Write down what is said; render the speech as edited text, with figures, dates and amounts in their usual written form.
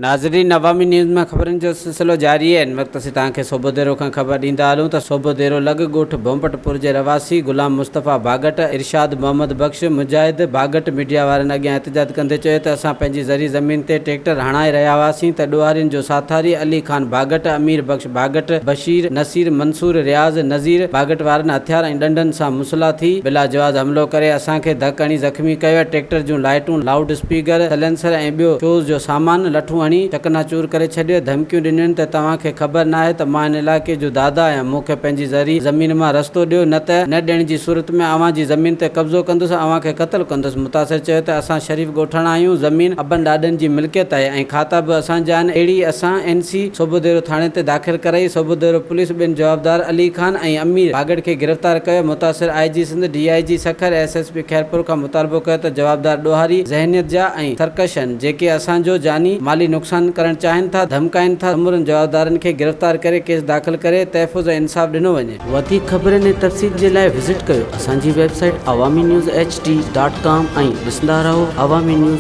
ناظرين عوامي نيوز ۾ خبرن جو سلسلو جاري آهي. هن وقت اسين توهان کي صوڀوديرو کان خبر ڏيندا هلون ته صوڀوديرو لڳ ڳوٺ ڀونپٽ پور جي رهواسي غلام مصطفيٰ ڀاڳٽ، ارشاد محمد بخش، مجاهد ڀاڳٽ ميڊيا وارن اڳيان احتجاج ڪندي چيو ته اسان پنهنجي زرعي زمين تي ٽريڪٽر هڻائي رهيا هئاسين ته ڏوهارين جو ساٿاري علي خان ڀاڳٽ، امير بخش ڀاڳٽ، بشير، نصير، منصور، رياض، نذير ڀاڳٽ وارن هٿيار ۽ ڏنڊن سان مسلح ٿي بلاجواز حملو ڪري اسان کي ڌڪ هڻي زخمي ڪيو ۽ ٽريڪٽر جون لائيٽون، لائوڊ اسپيڪر، سلينسر ۽ ٻيو شوز جو سامان لٺون هڻي چڪناچور ڪري ڇڏيو، ڌمڪيون ڏنيون ته توهان کي خبر ناهي ته مان هن علائقي جو دادا آهيان، مون کي پنهنجي زرعي زمين مان رستو ڏيو نه ته نه ڏيڻ جي صورت ۾ اوهان جي زمين تي قبضو ڪندس ۽ اوهان کي قتل ڪندس، متاثر چيو ته اسان شريف ڳوٺاڻا آهيون، زمين ابن ڏاڏن جي ملڪيت آهي ۽ کاتا به اسان جا آهن، اهڙي اسان اين سي صوڀوديرو ٿاڻي تي داخل ڪرائي، صوڀوديرو پوليس ٻن جوابدار علي خان ۽ امير باگڙ کي گرفتار ڪيو، متاثر I G Sindh, D I G Sukkur, S S P Khairpur کان مطالبو ڪيو ته جوابدار ڏوهاري ذهنيت جا ۽ سرڪش آهن، جيڪي اسان جو جاني مالي نقصان ڪرڻ چاهين ٿا، ڌمڪائين ٿا، سمورن جوابدارن کي گرفتار ڪري ڪيس داخل ڪري تحفظ ۽ انصاف ڏنو وڃي. وڌيڪ خبرن ۽ تفصيل جي لاء وزٽ ڪيو اسان جي website Awami news H D dot com ۽ ڏسندا رهو عوامي نيوز.